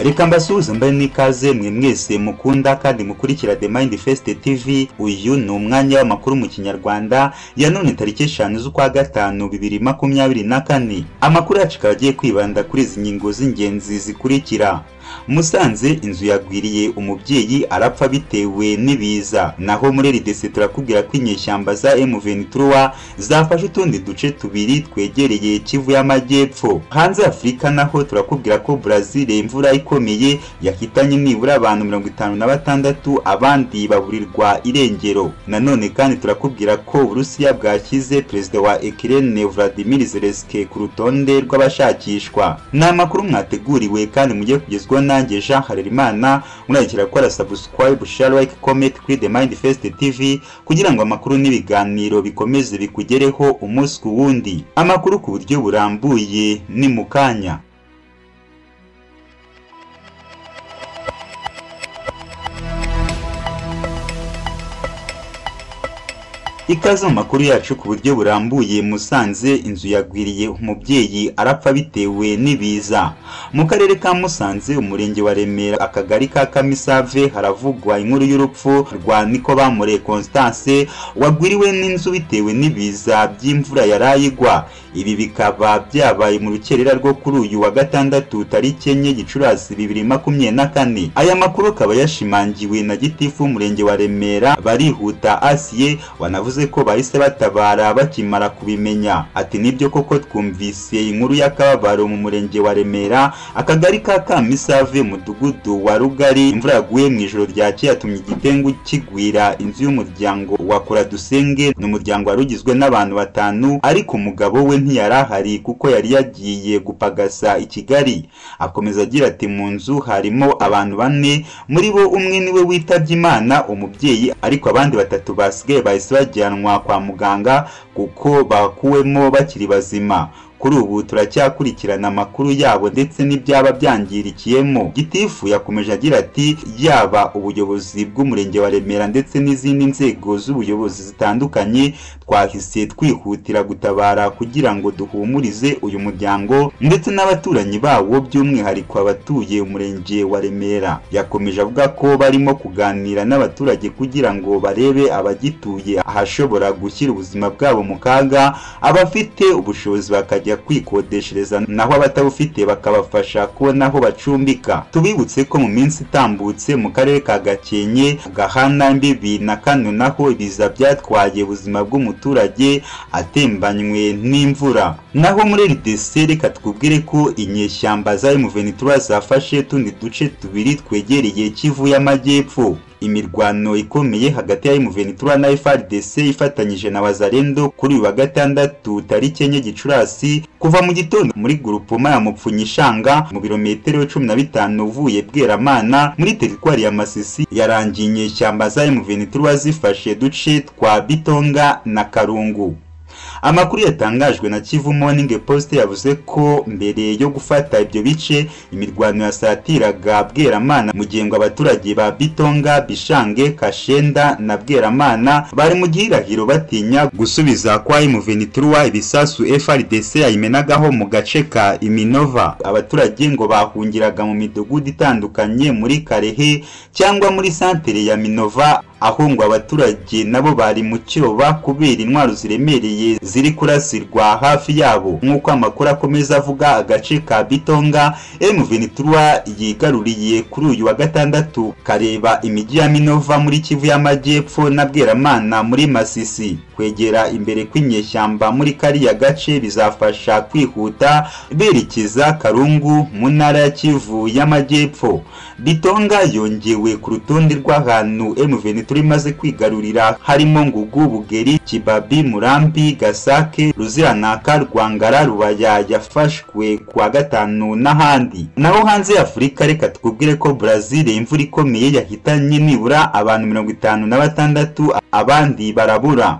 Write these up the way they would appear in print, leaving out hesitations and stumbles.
Reka mbasuhuze mbahe n'ikaze mwe mwese mukunda kandi mukurikira The Mind Fest TV. Uyu ni umwanya w'amakuru mu Kinyarwanda ya none tariki 5 z'ukwa gatanu 2024. Amakuru yacu akaba agiye kwibanda kuri izi ngingo z'ingenzi zikurikira. Musanze inzu yagwiriye umubyeyi arapfa bitewe n'ibiza. Naho muri RDC turakubwira ko inyeshyamba za M23 zafashe utundi duce tubiri twegereye Kivu y'Amajyepfo. Hanze Afurika naho turakubwira ko Brazil imvura ikomeye yahitanye nibura abantu 56 abandi baburirwa irengero. Nanone kandi turakubwira ko Uburusiya bwashyize Perezida wa Ukraine Vladimir Zelensky ku rutonde rw'abashakishwa. Ni amakuru mwateguriwe kandi mugiye kugezwa nanjye Jean Harerimana. Muragikira gukora subscribe, share, like, comment kuri The Mind Fest TV kugira ngo amakuru n'ibiganiro bikomeze bikugereho umunsi ku wundi. Amakuru ku buryo burambuye ni mukanya. Ikaze mu makuru yacu ku buryo burambuye. Musanze inzu yagwiriye umubyeyi arapfa bitewe n'ibiza. Mu karere ka Musanze, umurenge wa Remera, akagari ka Kamisave, haravugwa inkuru y'urupfu rwa Nikobamure Constance wagwiriwe n'inzu bitewe n'ibiza by'imvura yarayigwa. Ibi bikaba byabaye mu rukerera rwo kuri uyu wa gatandatu tariki 4 Gicurasi 2024. Aya makuru akaba yashimangiwe na gitifu w'umurenge wa Remera Barihuta Asiye, wanavuze ko bahise batabara bakimara kubimenya. Ati nibyo koko twumvise inkuru y'akababaro mu murenge wa Remera, akagari ka Kamisave, mudugudu wa Rugari. Imvura yaguye mu ijoro ryakeye yatumye igitengu kigwira inzu y'umuryango wa Koradusenge. Ni umuryango wari ugizwe n'abantu batanu, ariko umugabo we ntiyarahari kuko yari yagiye gupagasa i Kigali. Akomeza agira ati mu nzu harimo abantu bane, muri bo umwe niwe witabye Imana, umubyeyi, ariko abandi batatu basigaye bahise bajyanwa kwa muganga kuko bakuwemo bakiri bazima. Kuri ubu turacyakurikirana amakuru yabo ndetse n'ibyaba byangirikiyemo. Gitifu yakomeje agira ati yaba ubuyobozi bw'umurenge wa Remera ndetse n'izindi nzego z'ubuyobozi zitandukanye twahise twihutira gutabara kugira ngo duhumurize uyu muryango ndetse n'abaturanyi bawo, by'umwihariko abatuye umurenge wa Remera. Yakomeje avuga ko barimo kuganira n'abaturage kugira ngo barebe abagituye ahashobora gushyira ubuzima bwabo mu kaga, abafite ubushobozi bakajya kwikodeshereza, naho abatabufite bakabafasha kubona aho bacumbika. Tubibutse ko mu minsi itambutse mu karere ka Gakenke, Gahana, Mbibi na Kano naho ibiza byatwaye ubuzima bw'umuturage atembanywe n'imvura. Naho muri RDC reka twubwire ko inyeshyamba za M23 zafashe tundi duce tubiri twegereye Kivu y'Amajyepfo. Imirwano ikomeye hagati ya M23 na FARDC ifatanyije na Wazalendo kuri uyu wa gatandatu tariki 4 Gicurasi kuva mu gitondo muri groupement ya Mupfunyishanga mu birometero 15 uvuye Bweramana muri teritwari ya Masisi yarangiye inyeshyamba za M23 zifashe duce twa Bitonga na Karungu. Amakuru yatangajwe na Kivu Morning Post yavuze ko mbere yo gufata ibyo bice imirwano yasatiraga Bweramana, mu gihe ngo abaturage ba Bitonga, Bishange, Kashenda na Bweramana bari mu gihirahiro batinya gusubiza kwa M23 ibisasu FARDC yayimenagaho mu gace ka Iminova. Abaturage ngo bahungiraga mu midugudu itandukanye muri Karehe cyangwa muri santere ya Minova, aho ngo abaturage nabo bari mu cyoba kubera intwaro ziremereye ziri kurasirwa hafi yabo. Nk'uko amakuru akomeza avuga, agace ka Bitonga M23 yigaruriye kuri uyu wa gatandatu kareba imijyi ya Minova muri Kivu y'Amajyepfo na Bweramana muri Masisi. Kwegera imbere kw'inyeshyamba muri kariya gace bizafasha kwihuta berekeza Karungu mu ntara ya Kivu y'Amajyepfo. Bitonga yongewe ku rutonde rw'ahantu M23 imaze kwigarurira harimo Ngugu, Bugeri, Kibabi, Murambi, Gasake, Ruziranaka, Rwangara, Rubaya yafashwe kuwa gatanu n'ahandi. Naho hanze ya Afurika reka tukubwire ko Brazil imvura ikomeye yahitanye nibura abantu 56 abandi barabura.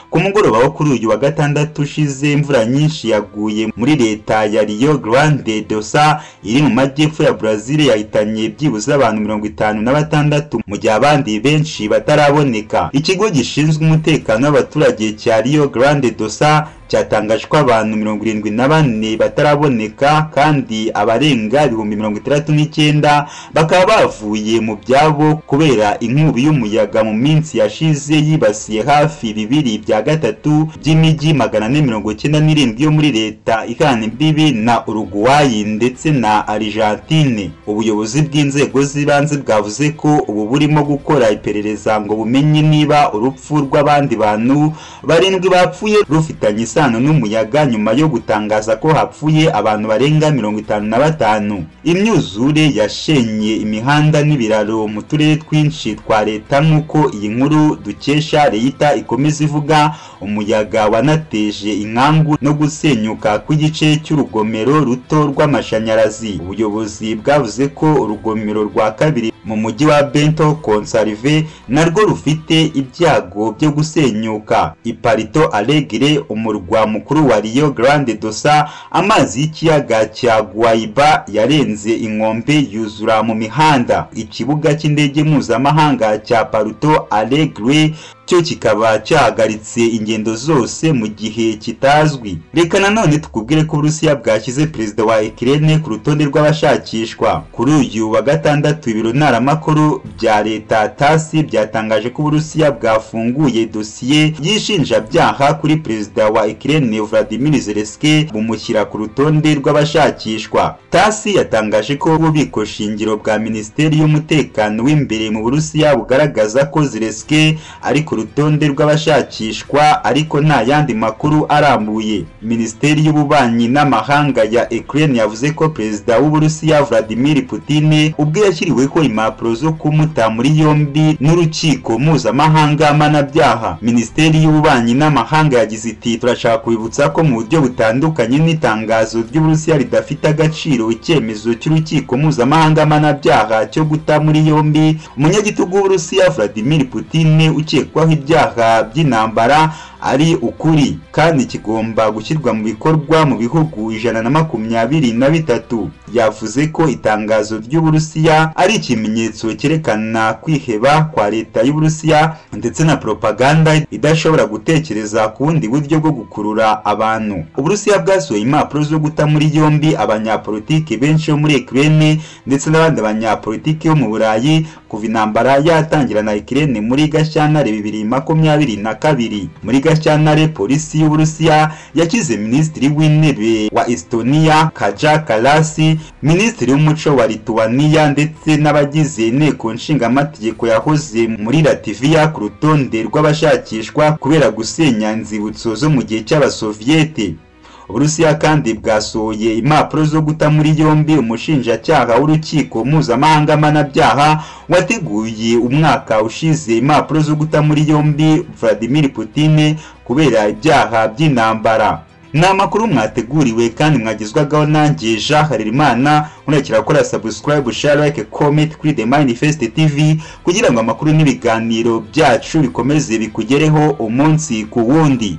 Ku mugoroba wo kuri uyu wa gatandatu ushize, imvura nyinshi yaguye muri leta ya Rio Grande do Sul iri mu majyepfo ya Brazil yahitanye byibuze abantu 56, mu gihe abandi benshi bataraboneka. Ikigo gishinzwe umutekano w'abaturage cya Rio Grande do Sul cyatangaje ko abantu 74 bataraboneka, kandi abarenga 69,000 bakaba bavuye mu byabo kubera inkubi y'umuyaga mu minsi yashize yibasiye hafi 2/3 by'imijyi 497 yo muri leta ihana imbibi na Uruguay ndetse na Argentine. Ubuyobozi bw'inzego z'ibanze bwavuze ko ubu burimo gukora iperereza ngo bumenye niba urupfu rw'abandi bantu 7 bapfuye rufitanye isano n'umuyaga, nyuma yo gutangaza ko hapfuye abantu barenga 55. Imyuzure yashenye imihanda n'ibiraro mu turere twinshi twa leta, nk'uko iyi nkuru dukesha Leta ikomeza ivuga. Umuyaga wanateje inkangu no gusenyuka kw'igice cy'urugomero ruto rw'amashanyarazi. Ubuyobozi bwavuze ko urugomero rwa kabiri mu mujyi wa Bento Gonçalves narwo rufite ibyago byo gusenyuka. I Porto Alegre, umurwa mukuru wa Rio Grande do Sul, amazi y'ikiyaga cya Guaíba yarenze inkombe yuzura mu mihanda. Ikibuga cy'indege mpuzamahanga cya Porto Alegre cyo kikaba cyahagaritse ingendo zose mu gihe kitazwi. Reka nanone tukubwire ko Uburusiya bwashyize perezida wa Ukraine ku rutonde rw'abashakishwa. Kuri uyu wa gatandatu, ibiro ntaramakuru bya leta TASS byatangaje ko Uburusiya bwafunguye dosiye y'ishinjabyaha kuri perezida wa Ukraine Vladimir Zelensky, bumushyira ku rutonde rw'abashakishwa. TASS yatangaje ko ububiko shingiro bwa Minisiteri y'Umutekano w'imbere mu Burusiya bugaragaza ko Zelensky ari ku rutonde rw'abashakishwa, ariko nta yandi makuru arambuye. Minisiteri y'Ububanyi n'Amahanga ya Ukraine yavuze ko perezida w'Uburusiya Vladimir Putin ubwe yashyiriweho impapuro zo kumuta muri yombi n'urukiko mpuzamahanga mpanabyaha. Minisiteri y'Ububanyi n'Amahanga yagize iti: "Turashaka kubibutsa ko mu buryo butandukanye n'itangazo ry'Uburusiya ridafite agaciro, icyemezo cy'urukiko mpuzamahanga mpanabyaha cyo guta muri yombi umunyagitugu w'Uburusiya Vladimir Putin ukekwaho ibyaha by'intambara ari ukuri, kandi kigomba gushyirwa mu bikorwa mu bihugu 123." Yavuze ko itangazo ry'Uburusiya ari ikimenyetso cyerekana kwiheba kwa leta y'Uburusiya ndetse na propaganda idashobora gutekereza ku bundi buryo bwo gukurura abantu. Uburusiya bwasohoye impapuro zo guta muri yombi abanyapolitiki benshi bo muri Ukraine ndetse n'abandi banyapolitiki bo mu Burayi kuva intambara yatangira na Ukraine muri Gashyantare 2022. Muri Gashyantare, polisi y'Uburusiya yashyize minisitiri w'intebe wa Estonia Kaja Kallas, minisitiri w'umuco wa Lithuania ndetse n'abagize inteko nshingamategeko yahoze muri Latvia ku rutonde rw'abashakishwa kubera gusenya inzibutso zo mu gihe cy'Abasoviyete. Uburusiya kandi bwasohoye impapuro zo guta muri yombi umushinjacyaha w'urukiko mpuzamahanga mpanabyaha wateguye umwaka ushize impapuro zo guta muri yombi Vladimir Putin kubera ibyaha by'intambara. Ni amakuru mwateguriwe kandi mwagezwagaho nanjye Jean Harerimana. Murekera gukora subscribe, share, like, comment kuri The Manifest TV kugira ngo amakuru n'ibiganiro byacu bikomeze bikugereho umunsi ku wundi.